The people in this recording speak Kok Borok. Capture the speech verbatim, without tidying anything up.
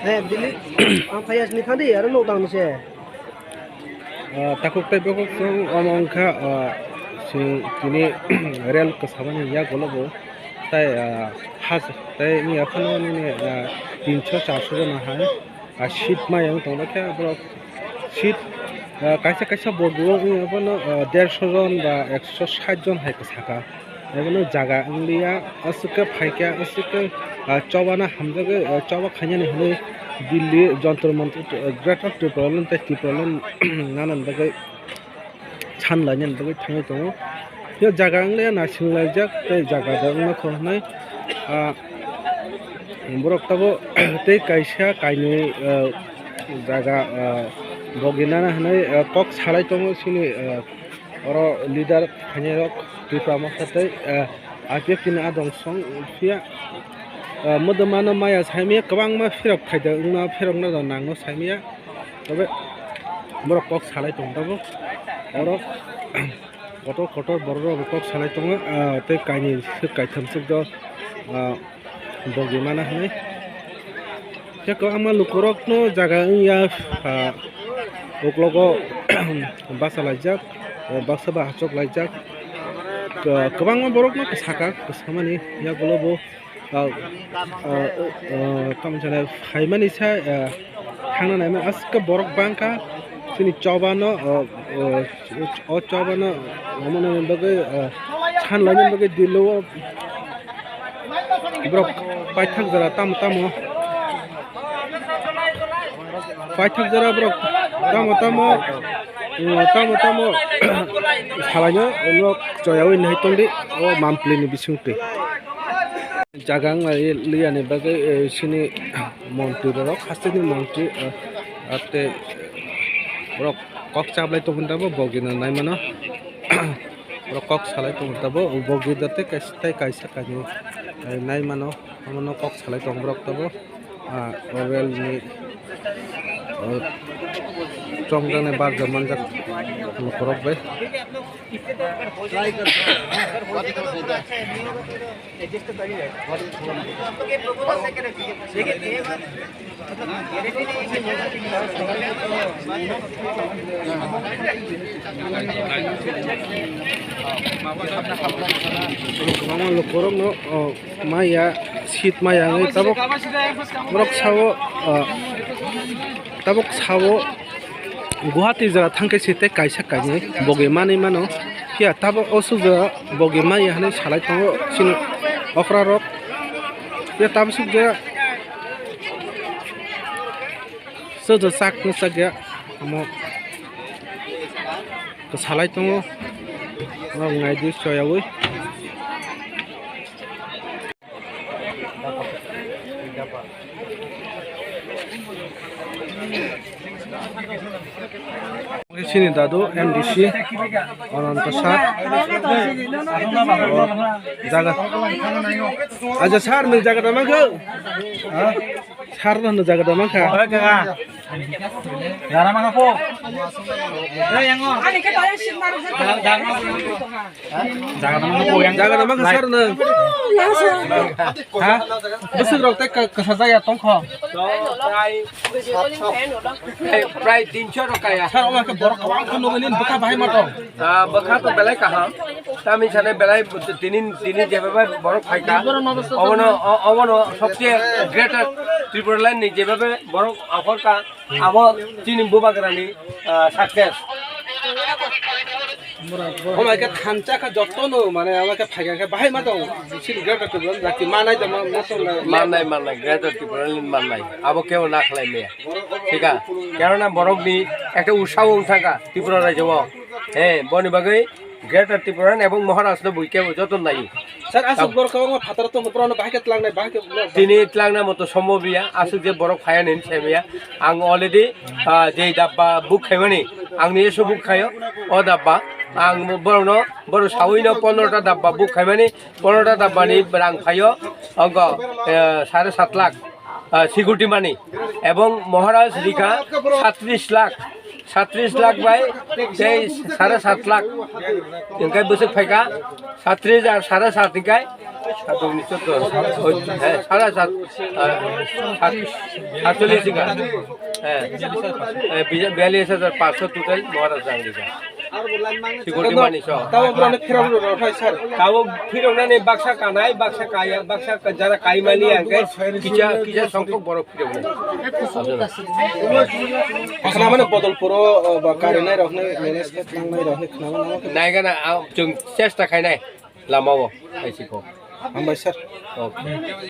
Eh, Dili, ang phai asni thangdi, aro nuk tang se. Ah, takhuk tei bukhuk chwng omo wngkha, ah, chwng tini rel kwchama ni yagulo bo tei, ah, haj-, tei wngya phano nini, ah, tinso charso jona hai, ah, seat maya wng tongma khe borok seat, ah, kaisa kaisa bogi o wngya phano, ah, derso jon ba ekso sait jon hai kwchaka. Ebono jaga wnglia, aswk khe phaikha, aswk khe, ah, chobana hamjagwi, ah, choba khainani hwnwi Delhi Jantar Mantar, ah, Greater Tipraland tei Tipraland nanani bagwi, san lainani bagwi thangwi tongo. Phiya jaga wnglia naisinglaijak tei jaga da wngma kho hwnwi, ah, borok tabuk tei kaisa kainwi, ah, jaga, ah, bogi nana hwnwi, ah, kok salai tongo chini, ah, Oro leader khainai rok Tipra Motha tei, eh, I P F T ni adong song phiya, eh, modoma no maya saimaya kwbangma phirok phaida wngma phirok no nango saimaya. Tobe borok kok salai tong tabuk oro kotor kotor borok rok kok salai tongo, ah, tei kainwi swk kaitham swk do, ah, bogi mana hwnwi. Tei kwbangma lukurokno jaga wngya, ah, uklogo bachalaijak, baksa bai achoklaijak. Kwbangma borokno kwsaka, kwsamani yagulo bo, ah, ah, ah, tamo sanai phaimani sa, ah, thangna naimani aswk borok bangkha chini chobano, ah, ah, O chobano omonani bagwi, ah, san lainani bagwi dilo o borok paithak jora tamo tamo. Paithak jora borok tamo tamo, mm, tamo tamo salaino borok choyaui nai tongdi o mampli ni bisingtwi. Jaga wng lai liyani bagwi, eh, sini montri borok, hasteni montri, eh, ate, eh, borok kok chaplai tongmani tabo, bogino naimano. Borok kok salai tongmani tabo, bogi da tei kaisa, tei kaisa kainwi, eh, naimano, omono kok salai tong borok tabo. Ah, o rel ni, eh, chongjaknai barjak manjak borok bai. Kwbangma lukurokno, o, maya, seat maya wngwi tabuk borok sao, o, tabuk sao. Guwahati jaga thangkhe se tei kaisa kainwi bogi manwi mano. Phiya tabuk o suk jaga bogi manya hinwi salai tongo chini okra rok. Phiya tabuk suk jaga suk jaga sak no sak ya omo kwsalai tongo. Norok naidi choyaui. Chini dadu M D C Ananta Sar. O jaga. Aja sar, nwng jaga da mankha? Ha? Sar no hwnwi jaga da mankha? Jaga mankha po. Ani khe tayang sitnar. Jaga da mankha po yang. Jaga da mankha sar no. Ha? Bwswk rok tei ka-, kwsa jaya tongkho. Prai, prai tinso rok kaya. Sar, omo khe borok kwbang khe nugwi nini bwkha bahai ma tong. Ah, bwkha to belai kaham. Tamni sane belai tini, tini jebabe borok phaikha. Obono, o-, obono sobse greater Tipraland ni jebabe borok aphorkha. Abo chini bubagrani, ah, success. Omo khe thansa kha jotono, mane, omo khe phaikha khe bahai ma tong. Chini greater Tipraland jati manai da ma, ma tong na. Mannai, mannai, greater Tipraland mannai. Abo kebo na khlai maya. Thika, kerana borokni ekta utsaho wng thangkha Tripura rajyo o. He, boni bagwi Greater Tipraland ebong Maharaj no bui kebo joto nai. Sir, aswk borok kwbangma phataro tongo, borokno bahai khe tlangnai, bahai khe. Tini tlangna moto sombo biya, aswk je borok phaya nini sai maya. Ang already, ah, je dabba book khaimani, angni eso book khaio, o dabba. Ang borokno, borok sawi no pondro ta dabba book khaimani, pondro ta dabba ni rang phaio, ongko, eh, sare sat lakh. Ah, security money, ebong Maharaj rikha satris lakh, Sattris lakh bai tei sare sat lakh hingkai bwswk phaikha, sattris ar sare sat hingkai sattris ni chotto, eh, sare sat, ah, sat-, satcholish hingka, eh, eh, bia-, biyallis hajar panchsho total Maharaj rang rikha. Security mani so. Tamo borok ni phirok rok rok hai sir. Tamo phirok nani baksa kanai, baksa kaya, baksa ka-, jara kai mani ang khe kisa, kisa songkok borok phirok nai. Khna mane bodol puro, o, ba kari nai rok ni, manage khe tang nai rok ni khna mane. Nai gana, ah, chwng chesta khai nai lama o, hai si ko. Hambai sir. Okay.